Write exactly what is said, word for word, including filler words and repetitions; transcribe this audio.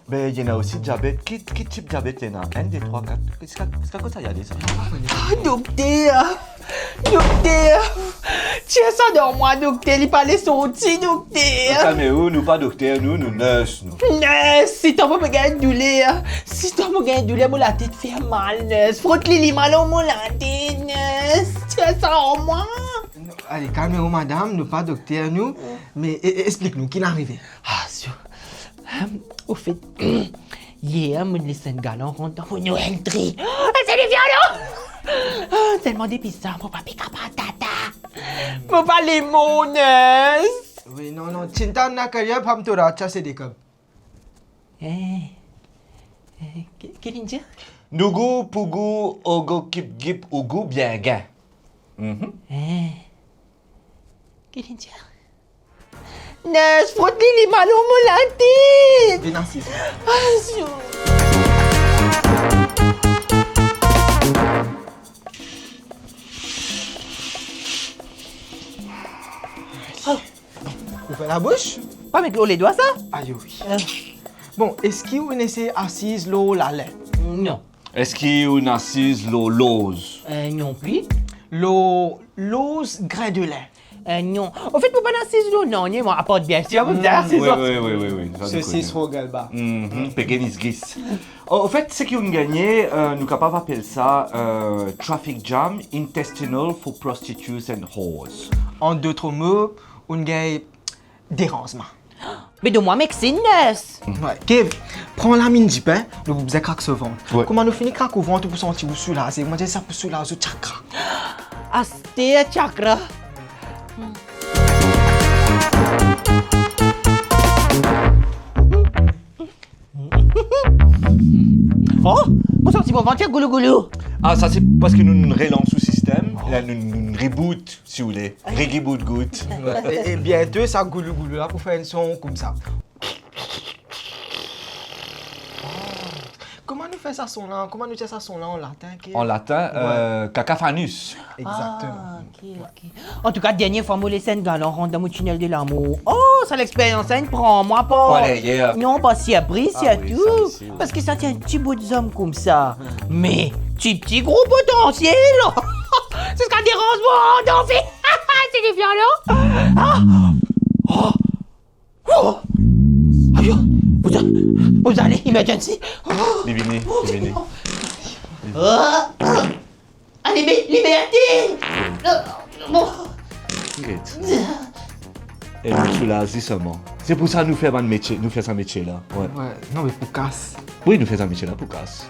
Be, ena osi diabet. Ki, ki tip diabet ena? Enn, de, trwa, kat. Ziska, ziska kot sa ale sa? Ah, dokter! Dokter! Tir sa dan mwa, dokter, li pa le sorti, dokter. Kalme ou, nou pa dokter, nou, nou ners, nou. Ners, sitan mo pe gagn douler, sitan mo gagn douler, mo latet fer mal, ners. Frot lilima lor mo latet, ners. Tir sa ar mwa. Ale, kalme ou, madam, nou pa dokter, nou. Me, e, e, explik nou, ki inn arive? Ah, sir. Ehm, ofet, yer, mo les enn galan rant dan mo entri. Ah, se li violon! Ah, selman depi sa, mo pa pe kapav tata. Mo pa le mor, ners. Wi, non, non, ti inn tann la, kalye, pa mo to rat sa, se de kob. Eh, eh, ki, ki linn dir? Nougou, pougou, ogo, kip, gip, ougou, bien gin. Mhm. Eh, ki linn dir? Ners, frot lilima lor mo latet. Vinn asiz. Ah, sir. Ouver labous. Pa met lor ledwa sa. Ayo wi. Eh. Bon, eski ou inn esey asiz lor lalin? Non. Eski ou inn asiz lor loz? Eh, non pli. Lor loz grin de lin? Eh, non. Anfet, mo pa'nn asiz lor nanye, mwa, apar biensir, mo bizin asiz lor... Wi, wi, wi, wi, wi, sa nou kone. Sosis, rogalba. Mhm, pegenis gis. An, anfet, seki ou'nn gagne, eh, nou kapav apel sa, eh, traffic jam intestinal for prostitutes and whores. An dot mo, ou'nn gagn deranzman. Me donn mwa medsin, ners. Wi. Kev, pran laminn dipin, nou pou bizin krak so vant. Wi. Kouma nou fini krak ou vant, ou pou santi ou soulaze. Kouma dir sa pou soulaze ou chakra. Aster chakra. Oh, mo santi mo vant fer goulou goulou. Ah, sa se parski nou, nou relans ou sistem, la nou, nou reboot, si ou le, reboot gout. E, e biento sa goulou goulou la pou fer enn son koumsa. Kouma nou fer sa son la? Kouma nou dir sa son la an latin? An latin, wi, eh, caca fanus. Exactement. Ah, ok, ok. Antouka, dernie fwa mo les enn galan rant dan mo tinel de lamour. Oh, sa lexperyans la inn pran mwa par... Par deryer. Non, par sirpriz, ah wi, sirtou. Sa osi, wi. Parski sa ti enn ti bout zom koumsa. Me ti, ti gro potansiel. Ziska deranzman, dan vi. Se difian, non? Ah! Oh! Oh! Ayo! Pou sa, pou sa, ale, emergency! Oh! Li vini, oh, li vini. Oh! Ah, li me, li me atir! Bon. Get. E nou soulaz li selman. Se pou sa nou fer bann metie, nou fer sa metie la. Wi. Wi, non, me pou kas. Wi, nou fer sa metie la pou kas.